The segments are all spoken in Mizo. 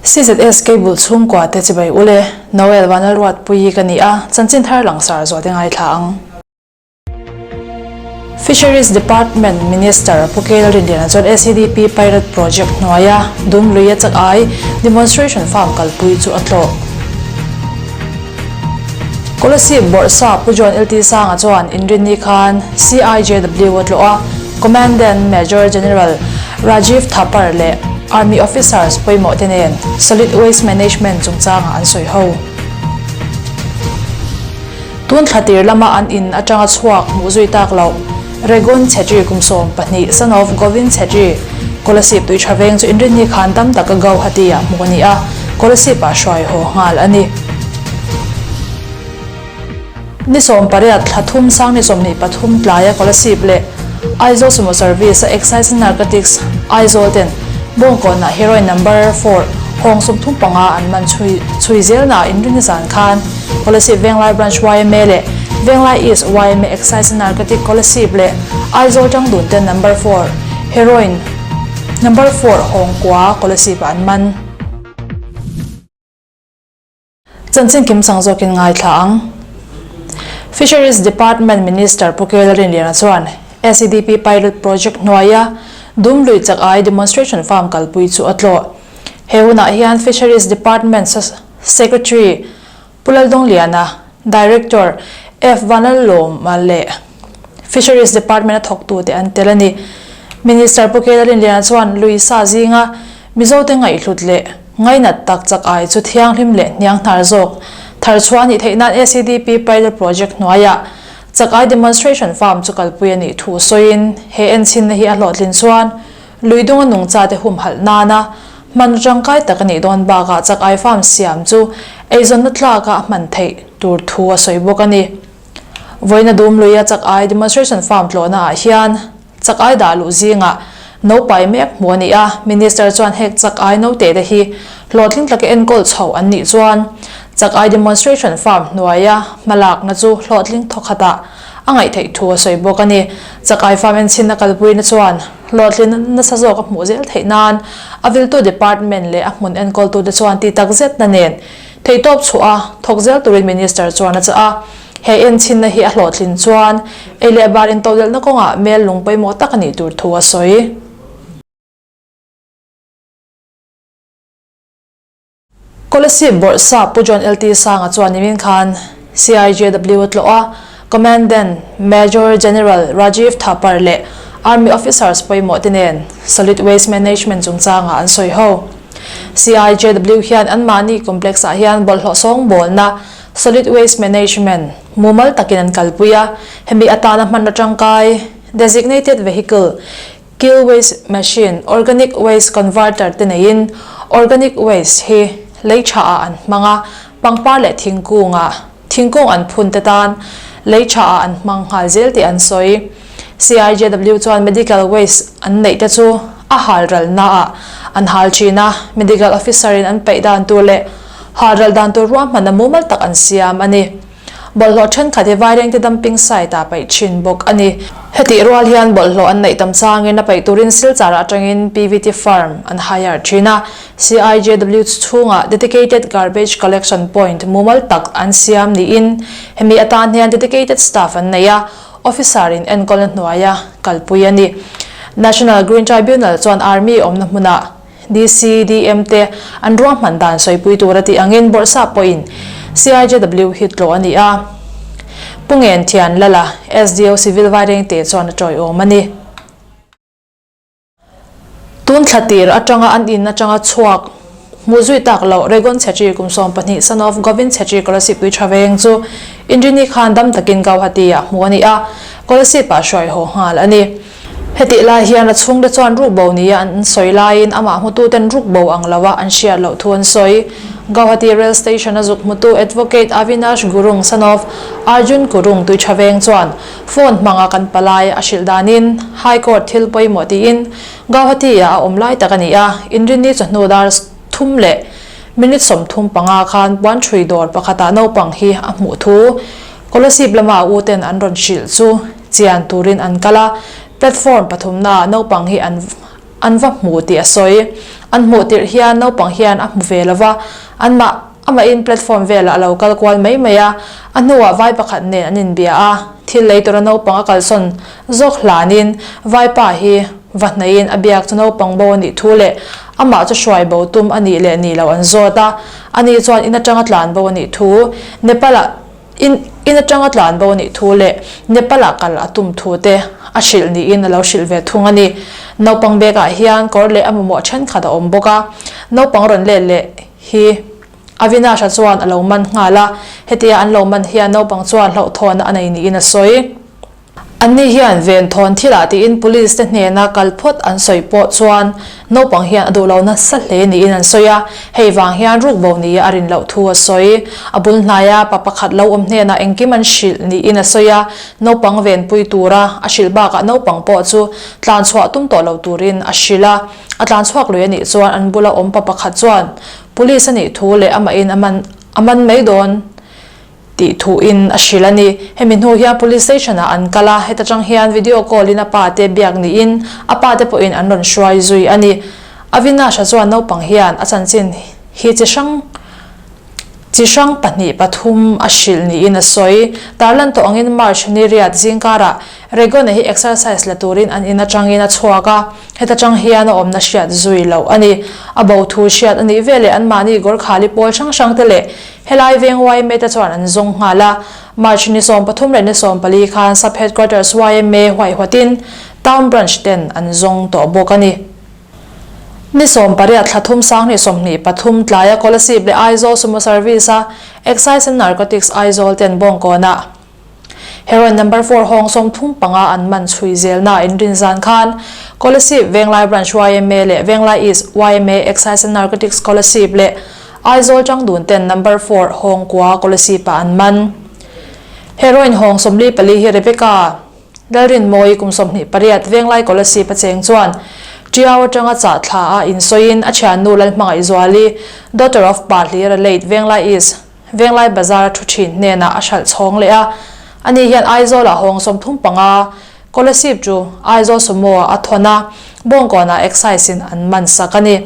CZS Cable chhungkua te chibai ule, Noel Vanlalruatpuii ka ni a, chanchin thar langsar zual te ngaithla ang. Fisheries Department Minister Pu Kel Rinliana chuan SEDP Pilot Project hnuaia Dumluia chak ai Demonstration Farm kalpui chu a tlawh. Kolasib Bawrhsa Pu John LT Sanga chuan Inrinni khan CIJW a tlawh a, Commandant Major General Rajiv Thapar leh Army Officers pawimawh te nen Solid Waste Management chungchangah an sawi ho. Tun thla tir lama an in atanga chhuak hmuh zui tak loh Regun Chhetri kum 12 son of Govind Chhetri, Kolasib tui tha veng chu Inrinni khan tam taka Gauhati ah hmuh a ni a, Kolasib ah hruai haw nghal a ni. Ni 18 thla thum sang ni 23 tlaia Kolasib leh Aizawl Sumo Service a Excise and Narcotics Aizawl ten Bawngkawnah heroin number four hawng 35 an man chhui chhui zelnaah Inrinni zan khan Kolasib Venglai Branch yma leh Venglai East yma Excise and Narcotic Kolasib leh Aizawl tangdun ten number four heroin number four hawng kua Kolasib ah an man. Chanchin kim chang zawkin ngaithla ang. Fisheries Department Minister Pu Kela Rinliana chuan SEDP Pilot Project hnuaia Dumlui chak ai Demonstration Farm kalpui chu a tlawh. He hunah hian Fisheries Department Secretary Pu Laldawngliana, Director F Vanlalawma leh Fisheries Department a thawktute an tel a ni. Minister Pu Kela Rinliana chuan lui sa zinga Mizote ngaihhlut leh ngainat tak chak ai chu thianghlim leh hniang hnar zawk thar chhuah a nih theih nan SEDP Pilot Project hnuaiah chak ai Demonstration Farm chu kalpui a nih thu sawiin he enchinna hi a hlawhtlin chuan lui dunga nungchate humhalh nana hman tangkai tak a nih dawn bakah chak ai farm siam chu eizawnna tlaka a hman theih tur thu a sawi bawk a ni. Vawiina dum luia chak ai Demonstration Farm tlawhna ah hian Chak ai dah luh zingah naupai mek hmu a ni a, Minister chuan hek chak ai naute te hi hlawhtling taka enkawl chho an nih chuan chak ai demonstration farm hnuaia hmalakna chu hlawhtling thawkhatah a ngaih theih thu a sawi bawk a ni. Chak ai farm enchhinna kalpuina chuan hlawhtlin nasa zawk a hmuh zel theih nan a viltu department leh a hmun enkawltute chuan ti takzetna nen theihtawp chhuah a thawk zel turin Minister chuan a chah a. He enchinna hi a hlawhtlin chuan ei leh bar intodelhna kawngah mel lung pawimawh tak a nih tur thu a sawi. Kolasib Bawrhsap Pu John LT Sanga chuan nimin khan CIJW a tlawh a, Commandant Major General Rajiv Thapar leh Army Officers pawimawh te nen Solid Waste Management chungchangah an sawi ho. CIJW hian anmahni complex-ah hian bawlhhlawh sawngbawlna Solid Waste Management mumal takin an kalpui a, hemi atana hmanna tangkai, Designated Vehicle, Kill Waste Machine, Organic Waste Converter te neiin Organic Waste hi lei tha ah an hmang a, pangpar leh thingkungah thingkung an phun te tan lei tha ah an hmang nghal zel tih an sawi. CIJW chuan Medical Waste an neih te chu a hal ralna ah an hal thin a, Medical Officer in an peih dan tur leh Halral dan tur ruahmanna mumal tak an siam a ni. Bawlhhlawh thenkhat hi Vairengte dumping site ah paih thin bawk a ni. Hetih rual hian bawlhhlawh an neih tam changin a paih turin Silchar atangin PVT firm an hire thin a, CIJW chhungah dedicated garbage collection point mumal tak an siam niin hemi atan hian dedicated staff an nei a, officer in enkawlna hnuaia kalpui a ni. National Green Tribunal chuan Army awmna hmunah DCDM te an ruahman dan sawipui tur a tih angin Bawrhsap pawhin CIJW hi tlawh a ni a. Pu Ngen Thian Lala, SDO Civil Vairengte chuan a tawiawm a ni. Tun thla tir atanga an in atanga chhuak hmuh zui tak loh Regon Chhetri kum 12 son of Govind Chhetri Kolasib tui tha veng chu Inrini khan dam takin Gauhati ah hmuh a ni a, Kolasib ah hruai haw nghal a ni. Hetih lai hian a chhungte chuan rukbo nia an sawi laiin amah hmututen rukbo ang loa an hriat loh thu an sawi. Gauhati Rail Station a zuk hmutu Advocate Avinash Gurung son of Arjun Gurung Tuichaveng chuan phone hmanga kan palai a hrilh danin High Court thil pawimawh tiin Gauhati ah a awm lai tak a ni a, Inrinni chawhnu dar thum leh minute 35 khan puanṭhui dawr pakhatah naupang hi a hmuh thu Kolasib lama a uten an rawn hrilh chu chian turin an kal a, platform pathumnaah naupang hi an an va hmu tih a sawi. An hmuh tirh hian naupang hian a hmu ve lo va, anmah amahin platform velah a lo kal kual mai mai a, a hnuah vai pakhat nen an inbia a, thil lei tura naupang a kalsawn zawk hlanin vaipa hi va hnaihin a biak chu naupang bo a nih thu leh amah chu hruai bo tum a nih leh nih loh an zawt a, ani chuan in atanga tlan bo a nih thu Nepal-ah In in atanga tlan bo nih thu leh Nepal-ah kal a tum thu te a hrilh niin a lo hrilh ve thung a ni. Naupang bag ah hian kawr leh a mamawh thenkhat a awm bawk a, naupang rawn let leh hi Avinash-a chuan a lo man nghal a, hetia an lo man hian naupang chuan hlauhthawnna a nei niin a sawi. Anni hian venthawn thilah tiin Police te hnena kal phawt an sawi pawh chuan naupang hian a duh lo nasa hle niin an sawi a, hei vang hian rukbo nia a rin loh thu a sawi. A bul hnaia pa pakhat lo awm hnenah engkim an hrilh niin a sawi a, naupang venpui tura a hrilh bakah naupang pawh chu tlanchhuah tum tawh lo turin a hrilh a, a tlanchhuak lui a nih chuan an bula awm pa pakhat chuan Police a nih thu leh amahin a man a man mai dawn. Tih thuin a hrilh a ni. Hemi hnu hian Police Station ah an kal a, heta tang hian video call in a pa te biak niin a pa te pawhin an rawn hruai zui a ni. Avinash-a chuan naupang hian a chanchin hi chi hrang chi hrang pahnih pathum a hrilh niin a sawi. Tarlan tawh angin March ni riat zingkarah Regone hi exercise la turin an in atangin a chhuak a, heta tang hian a awmna hriat zui loh a ni. A bo thu hriat a nih veleh anmahni Gorkhali pawl hrang hrang te leh Helai veng yma te chuan an zawng nghal a, March ni 13 leh ni 14 khan Sub Headquarters yma huaihawtin Town Branch ten an zawng tawh bawk a ni. Ni 18 thla thum sanghnih 23 tlaia Kolasib leh Aizawl Sumo Service a Excise and Narcotics Aizawl ten Bawngkawnah Heroin number four hawng 35 an man chhui zelna inrin zan khan Kolasib Venglai Branch yma leh Venglai East yma Excise and Narcotics Kolasib leh Aizawl Changdun ten number four hawng kua Kolasib ah an man. Heroin hawng 44 hi Rebecca Lalrinmawii kum 28 Venglai Kolasib a cheng chuan Tiau atanga chah thla a insawiin a thiannu Lalhmangaihzuali daughter of Pa Hlira late Venglai East Venglai Bazar a thu thin hnenah a hralh chhawng leh a, ani hian Aizawlah hawng 35 Kolasib chu Aizawl Sumo ah a thawn a, Bawngkawnah Excise in an man sak a ni.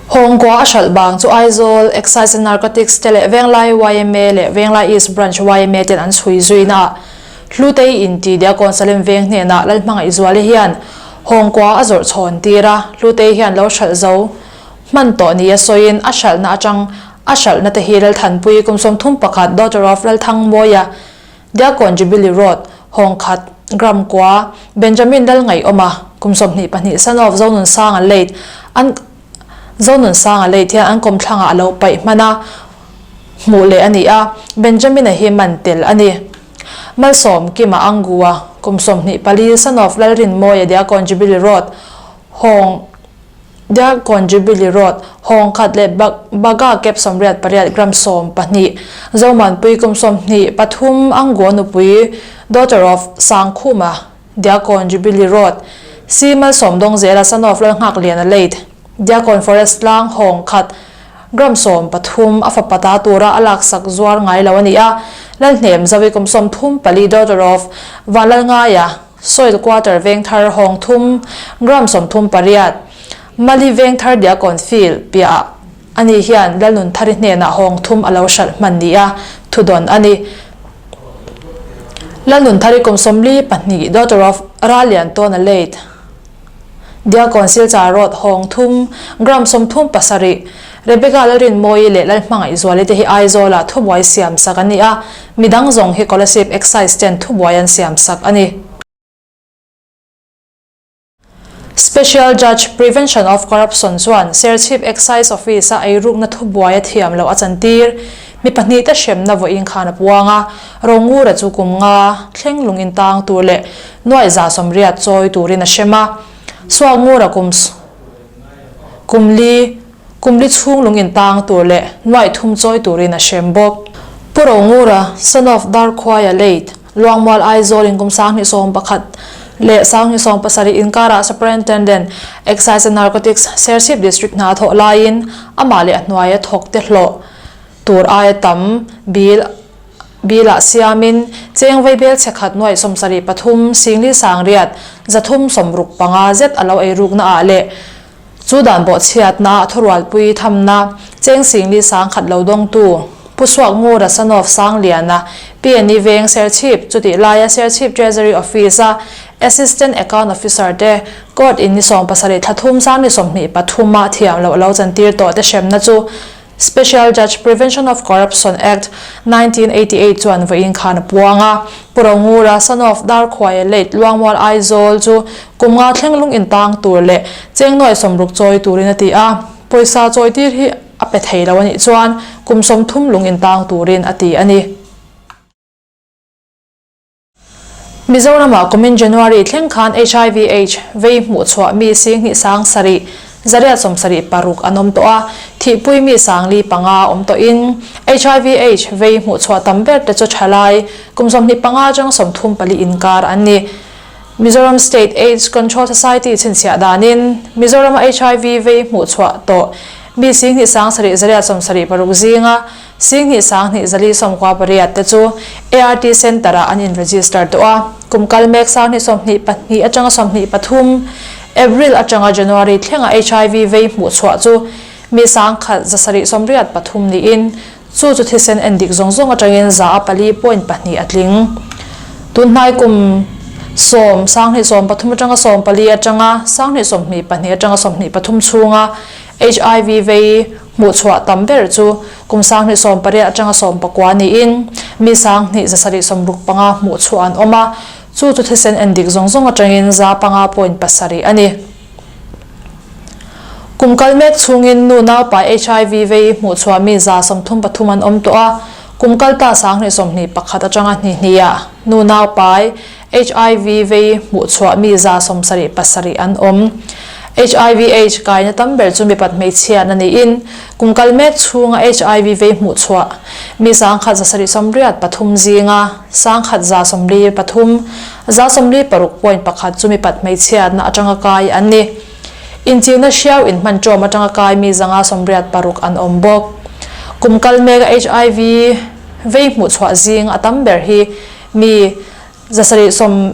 Hawngkua a hralh bang chu Aizawl Excise and Narcotics te leh Venglai yma leh Venglai East Branch yma ten an chhui zuina ah Hlutei in ti Diakon Salem Veng hnenah Lalhmangaihzuali hian Hawngkua a zawrh chhawn tir a, Hlutei hian lo hralh zo hman tawh nia sawiin a hralhna atang A hralhna te hi Lalthanpui kum 31 daughter of Lalthangmawia, Diakon Jubilee Road, Hawngkhat, Gram kua, Benjamin Lalngaihawma, kum 22 son of Zonunsanga late, an Zonunsanga late hian an kawmthlangah a lo paih hman a, hmuh leh a ni a, Benjamin-a hi man tel a ni. Malsawm Kima Angua, kum 24 son of Lalrinmawia, Diakon Jubilee Road, Hawng. Diakkawn Jubilee Road, Hawng khat leh Baga Cap 88 gram 12, Zomanpui kum 23 Anggo nupui daughter of Sangkhuma, Diakkawn Jubilee Road, Si Malsawmdawng zela son of Lalnghakliana late, Diakkawn Forest tlang Hawng khat gram 13 a fapa ta tura a laksak zuar ngai lo a ni a, Lalhnem Zawi kum 34 daughter of Vanlalngaia, Soil Quarter Vengthar hawng thum, gram 38, Mali Vengthar Diakon Field piahah ani hian Lalnunthari hnenah hawng thum a lo hralh hman ni a, thudawn a ni. Lalnunthari kum 42, daughter of Ralliantawna late Diakon Silchar Road hawng thum, gram 37, Rebecca Lalrinmawii leh Lalhmangaihzuali te hi Aizawlah thubuai siam sak an ni a, midang zawng hi Kolasib Excise ten thubuai an siam sak a ni. Special Judge, Prevention of Corruption chuan Serchhip Excise Office-a eirukna thubuai a thiam loh a chantir. Mi pahnih te hremna vawiin khan a puang a, Rongura chu kum nga thleng lung intang tur leh nuaih 180 chawi turin a hrem a, Suakngura kum kum li kum li chhung lung intang tur leh nuaih thum chawi turin a hrem bawk. Pu Rongura, son of Darkhuaia late, Luangmual Aizawl in kum 2011 leh 2017 inkarah Superintendent, Excise and Narcotics, Serchhip District hna thawh laiin amah leh a hnuaia thawk te hlawh tur aia tam bill bill ah siamin cheng vaibel chhe khat nuaih 73 singli sangriat 365 zet a lo eirukna ah leh. Chu dan bawhchhiatna a thurualpui thamna cheng singli sangkhat lo dawngtu Pu Suakngura son of Sangliana, PNE Veng Serchhip, chutih laia Serchhip Treasury Office-a Assistant Account Officer te Court in ni 17 thla thum sang ni 23 a thiam loh lo chantir tawh te hremna chu Special Judge Prevention of Corruption Act, 1988 chuan vawiin khan a puang a. Pu Rongura, son of Darkhuaia late Luangmual Aizawl chu kum nga thleng lung intang tur leh cheng nuai 60 chawi turin a ti a. Pawisa chawitir hi a pe thei lo a nih chuan kum 30 lung intang turin a ti a ni. Mizoramah kumin January thleng khan HIV Aids vei hmuhchhuah mi 27 876 an awm tawh a, thihpui mi 45 awm tawhin HIV Aids vei hmuhchhuah tam ber te chu thalai kum 25 atang 34 inkar an ni. Mizoram State Aids Control Society chhinchhiah danin Mizorama HIV vei hmuhchhuah tawh mi 27,876 zinga 22,498 te chu ART Centre-ah an in-register tawh a, kum kal mek 2022 atanga 23, April atanga January thlenga HIV vei hmuhchhuah chu mi 1783 niin chu chu thisen endik zawng zawng atangin 4.2 a tling. Tunhnai kum 10, 2013 atanga 14 atanga 2022 atanga 23 chhunga HIV vei hmuhchhuah tam ber chu kum 2018 atanga 19 niin mi 2765 hmuhchhuah an awm a, chu chu thisen endik zawng zawng atangin 5.7 a ni. Kum kal mek chhungin nu naupai HIV vei hmuhchhuah mi 33 an awm tawh a, kum kal ta 2021 atanga hnih hniha nu naupai HIV vei hmuhchhuah mi 77 an awm. HIV Aids kaina tam ber chu mipat hmeichhiatna niin, kum kal mek chhunga HIV vei hmuhchhuah mi 1783 zinga 1193, 46.1 chu mipat hmeichhiatna atanga kai an ni. Inchilna hriau inhman ṭawm atanga kai mi 586 an awm bawk. Kum kal meka HIV vei hmuhchhuah zing a tam ber hi Mi 7 sawm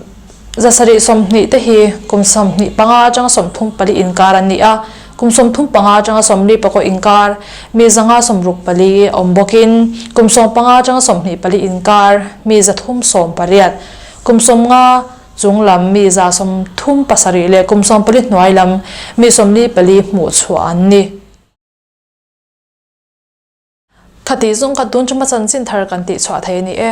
720 te hi kum 25 atanga 34 inkar an ni a, kum 35 atanga 44 inkar mi 564 awm bawkin kum 15 atanga 24 inkar mi 318, kum 50 chung lam mi 137 leh kum 14 hnuai lam mi 44 hmuhchhuah an ni. Khatih zawng kha tun chuma chanchin thar kan tihchhuah thei a ni e.